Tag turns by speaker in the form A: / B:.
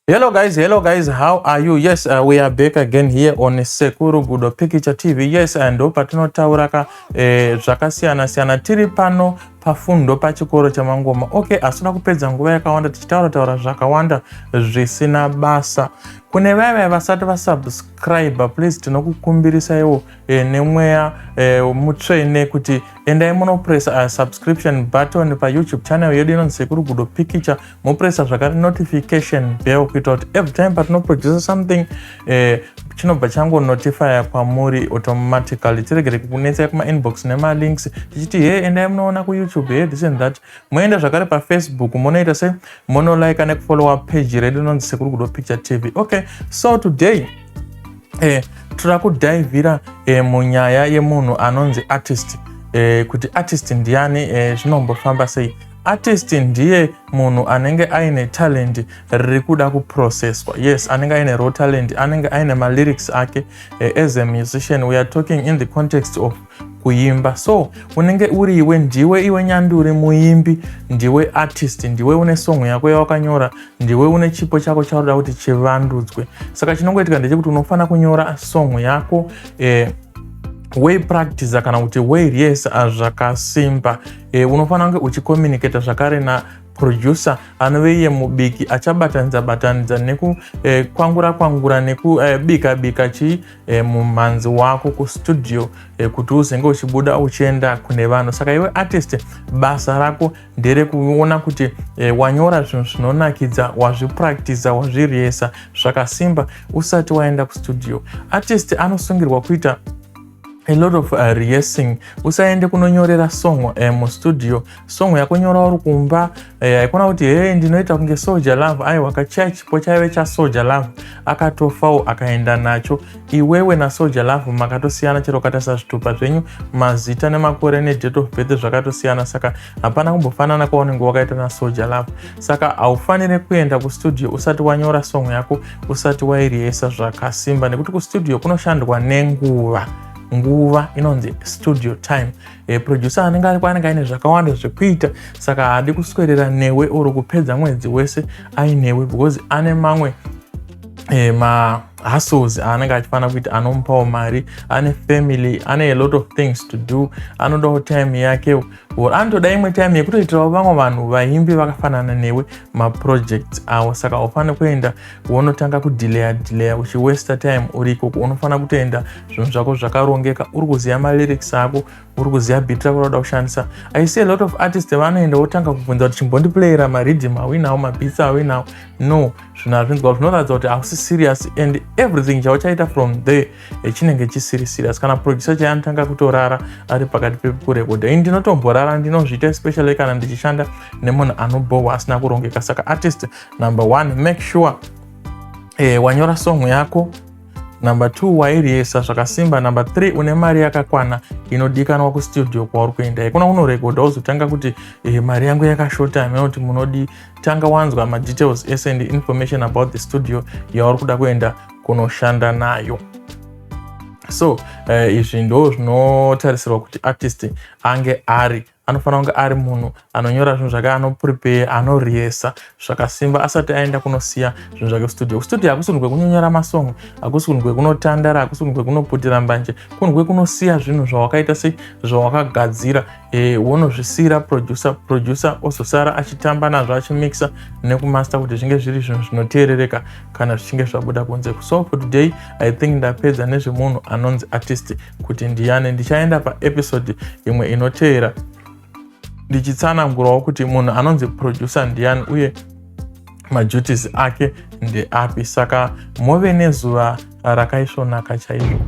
A: Hello guys, hello guys, how are you? Yes, we are back again here on Sekuru Gudo Picture TV. Yes, and ndo patinotaura ka zvakasiyana siyana. Tiri pano pafundo pachikoro chamangoma. Okay, asina kupedza nguva yakawanda tichitaura taura zvakawanda zvisina basa. Kune vaya vaya vasati vasubscribe, please, tinokukumbirisaiwo nemweya mutsvene kuti endai munopressa subscription button paYouTube channel yedu inonzi Sekuru Gudo Picture, mopressa zvakare notification bell kuita kuti every time patinoproduce something, chinobva changonotifya kwamuri automatically. Tiregere kukunetsai kumainbox nemalinks tichiti, "He, endai munoona kuYouTube, he, this and that." Moenda zvakare paFacebook, munoita se munolika nekufollowa page redu inonzi Sekuru Gudo Picture TV. Okay, so today toda kudhaivhira munyaya yemunhu anonzi artist, kuti artist ndiani, zvinombofamba sei. Artist ndiye munhu anenge aine talent riri kuda kuprocesswa. Yes, anenge aine raw talent, anenge aine malyrics ake. As a musician, we are talking in the context of kuimba. So unenge uri iwe, ndiwe iwe nyanduri, muimbi, ndiwe artist, ndiwe une song yako yawakanyora, ndiwe une chipo chako chaunoda kuti chivandudzwe. Saka chinongoitika ndechekuti unofanira kunyora song yako, weipractiza kana kuti weirehearsa zvakasimba. Unofanira kunge uchicommunicata zvakare naproducer, anove iye mubiki achabatanidza batanidza nekukwangura kwangura nekubika bika chii mumhanzi wako kustudio, kuti uzenge uchibuda uchienda kune vanhu. Saka iwe artist, basa rako nderekuona kuti wanyora zvinhu zvinonakidza, wazvipractiza, wazvirehearsa zvakasimba usati waenda kustudio. Artist anosungirwa kuita a lot of rehearsing. Usaende kunonyorera song mustudio, song yakonyora uri kumba. Haikona kuti, "He, ndinoita kunge Soul Jah Love." Aiwa, kachaya chipo chaive chaSoul Jah Love, akatofawo akaenda nacho. Iwewe naSoul Jah Love makatosiyana, chero ukatarisa zvitupa zvenyu, mazita nemakore nedate of birth zvakatosiyana. Saka hapana kumbofanana kwaunenge wakaita naSoul Jah Love. Saka haufaniri kuenda kustudio usati wanyora song yako, usati wairehearsa zvakasimba, nekuti kustudio kunoshandwa nenguva. Nguva inonzi studio time. Producer anenge ariko anenge aine zvakawanda zvekuita, saka haadi kuswerera newe or kupedza mwedzi wese ainewe, because ane mamwe mahustles aanenge achifanira kuita anomupawo mari. Ane family, ane a lot of things to do. Anodawo time yake or anotoda imwe time yekutoitirawo vamwe vanhu vaimbi vakafanana newe maprojects avo. Saka haufaniri kuenda wonotanga kudhileya dhileya uchiwasta time uri ikoko. Unofanira kutoenda zvinhu zvako zvakarongeka, uri kuziva malyrics ako, uri kuziva beat rako rauda kushandisa. I see a lot of artists vanoenda wotanga kubvunza kuti, "Chimbondiplayera mariddim awinawo, mabeats awinawo." No, zvinhu hazvinzwa, zvinoratidza kuti hausi serious, and everything chauchaita from there chinenge chisiri serious. Kana producer chai anotanga kutorara ari pakati pekurekodha. Ini ndinotomborara, ndinozviita, especially kana ndichishanda nemunhu anobhohwa, asina kurongeka. Saka artist number one, make sure wanyora song yako. Number two, wairehearsa zvakasimba. Number three, une mari yakakwana inodikanwa kustudio kwauri kuenda. Ikuna unorekodha uzotanga kuti, "Mari yangu yakashota, hamena kuti munodi." Tanga wanzwa madetails ese and information about the studio yauri kuda kuenda kunoshanda nayo. So izvi ndo zvinotarisirwa kuti artist ange ari. Anofanira kunge ari munhu anonyora zvinhu zvake, anoprepare, anorehearsa zvakasimba asati aenda kunosiya zvinhu zvake kustudio. Kustudio hakusi kunhu kwekunyonyora masongo, hakusi kunhu kwekunotandara, hakusi kunhu kwekunoputira mbanje. Kunhu kwekunosiya zvinhu zvawakaita sei, zvawakagadzira, wonozvisiyira producer. Producer ozosara achitamba nazvo, achimixa nekumaster kuti zvinge zviri zvinhu zvinoteerereka kana zvichinge zvabuda kunze. So for today, I think ndapedza nezvemunhu anonzi artist kuti ndiani. Ndichaenda paepisode imwe inoteera ndichitsanangurawo kuti munhu anonzi producer ndiani uye maduties ake ndeapi. Saka move nezuva rakaisvonaka chaizvo.